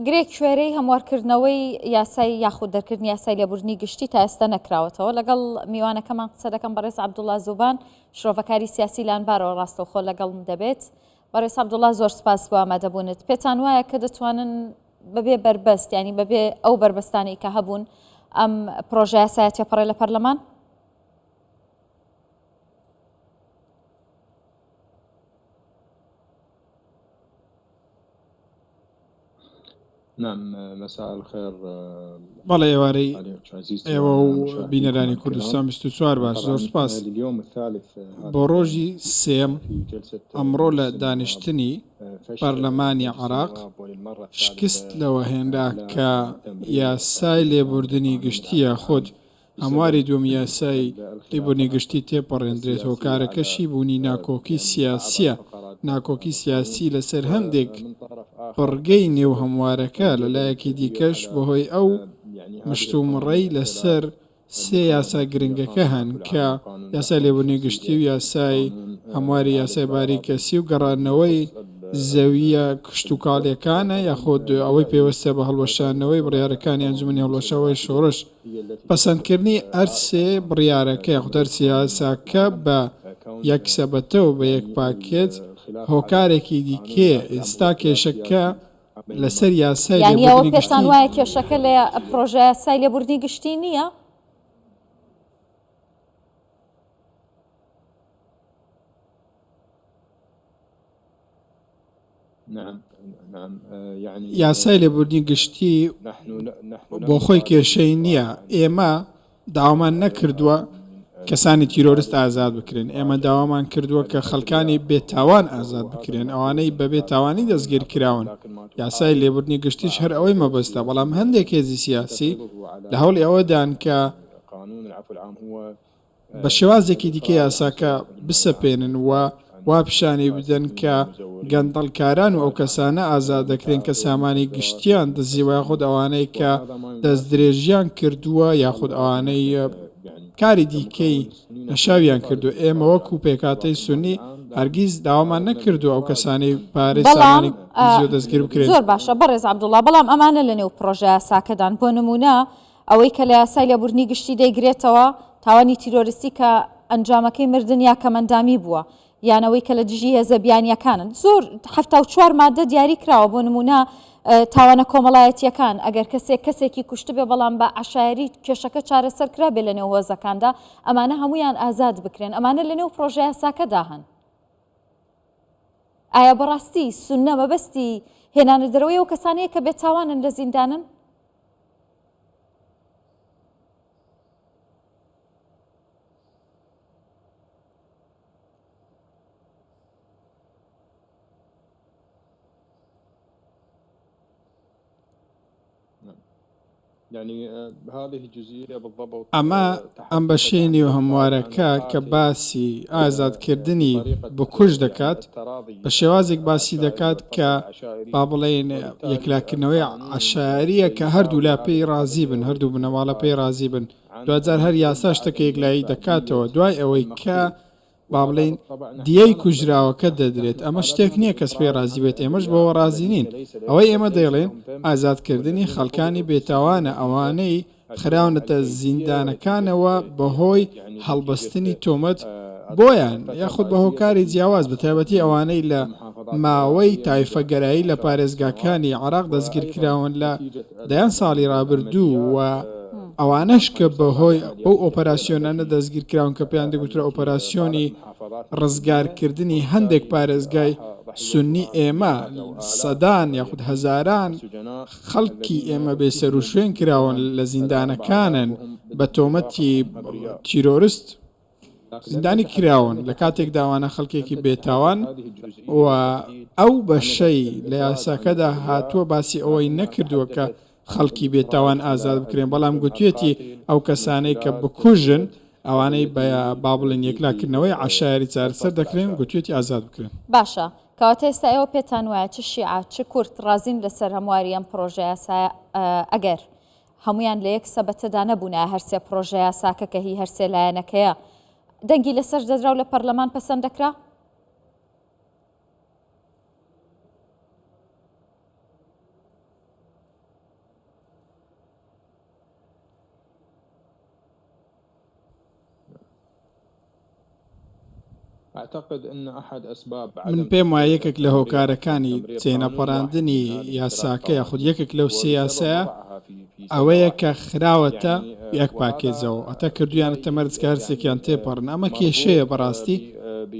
گرێ کوێرەی هەموارکردنەوەی یاسای یاخود دەرکردنی یاسای لێبوردنی گشتی تا ئێستا نەکراوەتەوە. لەگەڵ میوانەکەمان قسە دەکەم بەڕێز عەبدوڵا زوبان شرۆڤەکاری سیاسی لانبارەوە ڕاستەوخۆ لەگەڵم دەبێت. بەڕێز عەبدوڵا زۆر سپاس بۆ ئامادەبوونت. پێتان وایە کە دەتوانن بەبێ بەربەست یانی بەبێ ئەو بەربەستانەی کە هەبوون ئەم پرۆژە یاسایە تێپەڕێ لە پەرلەمان؟ بەڵێ ئێوارەی ئێوە و بینەرانی کوردستان 24 باش زۆر سپاس بۆ ڕۆژی سێم ئەمڕۆ لە دانیشتنی پەرلەمانی عراق شکست لەوە هێنرا کە یاسای لێبوردنی گشتی یاخود هەمواری دووەمی یاسای لێبوردنی گشتی تێپەڕێندرێت، هۆکارەکەشی بوونی ناکۆکی سیاسییە، ناکۆکی سیاسی لەسەر هەندێک بڕگەی نێو هەموارەکە، لەلایەکی دیکەش بەهۆی ئەو مشتومڕەی لەسەر سێ یاسا گرنگەکە هەن کە یاسای لێبوردنی گشتی و یاسای هەمواری یاسای باری کەسی و گەڕاندنەوەی زەوییە کشتوکاڵییەکانە یاخود ئەوەی پەیوەستە بە هەڵوەشاندنەوەی بڕیارەکانی ئەنجومەنی هەڵوەشاوەی شۆڕش. پەسەندکردنی هەر سێ بڕیارەکە یاخود هەر سێ یاساکە بە یەک سەبەتە و بە یەک پاکێج هۆکارێکی دیکەیە، ئێستا کێشەکە لەسەر یاسای یانی ئەوە لێبوردنی پێتان گشتی. وایە کێشەکە لە پڕۆژەیاسای لێبوردنی گشتی نییە؟ یاسای لێبوردنی گشتی بۆ خۆی کێشەی نییە، ئێمە داوامان نەکردووە کەسانی تیرۆرست ئازاد بکرێن، ئێمە داوامان کردووە کە خەڵکانی بێتاوان ئازاد بکرێن، ئەوانەی بەبێ تاوانی دەستگیر کراون، یاسای لێبوردنی گشتیش هەر ئەوەی مەبەستە، بەڵام هەندێک هێزی سیاسی لە هەوڵی ئەوەدان کە بە شێوازێکی دیکە یاساکە بسەپێنن و وا پیشانی بدەن کە گەندەڵکاران و ئەو کەسانە ئازاد دەکرێن کە سامانی گشتیان دزیوە یاخود ئەوانەی کە دەستدرێژیان کردووە یاخود ئەوانەی کاری دیکەی نەشاویان کردووە. ئێمە وەکو پێکهاتەی سوننی هەرگیز داوامان نەکردووە ئەو کەسانەی پارەی بەڵام سامانی دزیوە دەستگیر بکرێن. زۆر باشە بەڕێز عەبدوڵا، بەڵام ئەمانە لەنێو پڕۆژەیاساکەدان، بۆ نموونە ئەوەی کە لە یاسای لێبوردنی گشتی دەیگرێتەوە، تاوانی تیرۆریستی کە ئەنجامەکەی مردن یا کەمئەندامی بووە، یان ئەوەی کە لە دژی هێزە بیانییەکانن. زۆر 74 مادە دیاری کراوە، بۆ نموونە تاوانە کۆمەڵایەتییەکان، ئەگەر کەسێک کەسێکی کوشتبێ بەڵام بە عەشایەری کێشەکە چارەسەر کرابێ لە نێو هۆزەکاندا، ئەمانە هەموویان ئازاد بکرێن. ئەمانە لە نێو پڕۆژەیاساکەدا هەن. ئایا بەڕاستی سوننە مەبەستی هێنانەدەرەوەی ئەو کەسانەیە کە بێتاوانن لە زیندانن؟ ئەمە ئەم بەشەی نێو هەموارەکە کە باسی ئازادکردنی بکوژ دەکات، بە شێوازێک باسی دەکات کە با بڵێین یەکلاکردنەوەی عەشایەرییە کە هەردوولا پێی ڕازی بن، هەردوو بنەماڵە پێی ڕازی بن، دواجار هەر یاسا شتەکە یەکلایی دەکاتەوە دوای ئەوەی کە با بڵێین دیەی کوژراوەکە دەدرێت، ئەمە شتێک نییە کەس پێی ڕازی بێت، ئێمەش بەوە ڕازی نین. ئەوەی ئێمە دەیڵێین ئازادکردنی خەڵکانی بێتاوانە، ئەوانەی خراونەتە زیندانەکانەوە بەهۆی هەڵبەستنی تۆمەت بۆیان یاخود بە هۆکاری جیاواز بەتایبەتی ئەوانەی لە ماوەی تایفەگەرایی لە پارێزگاکانی عێراق دەستگیرکراون لە دەیان ساڵی رابردوو و ئەوانەش کە بەهۆی ئەو ئۆپەراسیۆنانە دەستگیرکراون کە پێیان دەگوترا ئۆپەراسیۆنی ڕزگارکردنی هەندێک پارێزگای سوننی ئێمە سەدان یاخود هەزاران خەڵکی ئێمە بێسەروشوێن کراون لە زیندانەکانن بە تۆمەتی تیرۆرست زیندانی کراون لە کاتێکدا ئەوانە خەڵکێکی بێتاوان و ئەو بەشەی لە یاساکەدا هاتووە باسی ئەوەی نەکردووە کە خەڵکی بێتاوان ئازاد بکرێن بەڵام گوتوێتی ئەو کەسانەی کە بکوژن ئەوانەی بە با بڵێن یەکلاکردنەوەی عەشایەری چارەسەر دەکرێن گوتوێتی ئازاد بکرێن. باشە کەواتە ئێستا ئێوە پێتان وایە چ شیعە چ کورد ڕازین لەسەر هەمواری ئەم پڕۆژەیاسایە ئەگەر هەموویان لە یەک سەبەتەدا نەبوونایە هەرسێ پڕۆژەیاساکە کە هی هەرسێ لایەنەکەیە دەنگی لەسەر دەدرا و لە پەرلەمان پەسەند دەکرا؟ من پێم وایە یەکێک لە هۆکارەکانی تێنەپەڕاندنی یاساکە یاخود یەکێک لەو سێ یاسایە ئەوەیە کە خراوەتە یەک پاکێجەوە واتە کردویانەتە مەرج کە هەرسێکیان تێپەڕن ئەمە کێشەیە بەڕاستی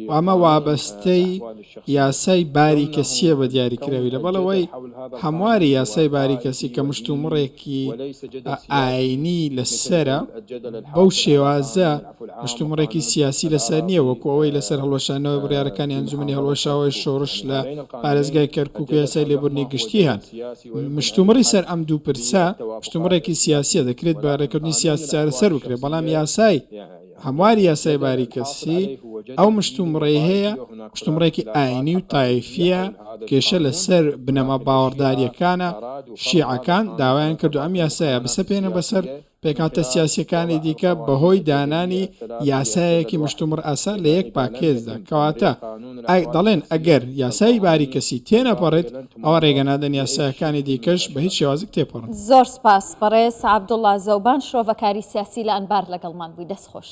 و ئەمە وابەستەی یاسای باری کەسییە بە دیاریکراوی لەبەڵەوەی هەمواری یاسای باری کەسی کە مشتومڕێکی ئایینی لەسەرە بەو شێوازە مشتومڕێکی سیاسی لەسەر نییە وەکو ئەوەی لەسەر هەڵوەشاندنەوەی بڕیارەکانی ئەنجومەنی هەڵوەشاوەی شۆڕش لە پارێزگای کەرکوک و یاسای لێبوردنی گشتی هەن. مشتومڕی سەر ئەم دوو پرسە مشتومڕێکی سیاسییە دەکرێت بە رێککەوتنی سیاسی چارەسەر بکرێت، بەڵام یاسای هەمواری یاسای باری کەسی ئەو مشتومڕەی هەیە مشتومڕێکی ئایینی و تایفییە، کێشە لەسەر بنەما باوەڕدارییەکانە، شیعەکان داوایان کردووە ئەم یاسایە بسەپێنن بەسەر پێکهاتە سیاسییەکانی دیکە بەهۆی دانانی یاسایەکی مشتومڕئاسا لە یەک پاکێجدا، کەواتە دەڵێن ئەگەر یاسای باری کەسی تێنەپەڕێت ئەوا رێگەنادەن یاسایەکانی دیکەش بە هیچ شێوازێک تێپەڕن. زۆر سپاس بەڕێز عەبدوڵا زەوبان شرۆڤەکاری سیاسی لە ئەنبار لەگەڵمان بووی دەست خۆش.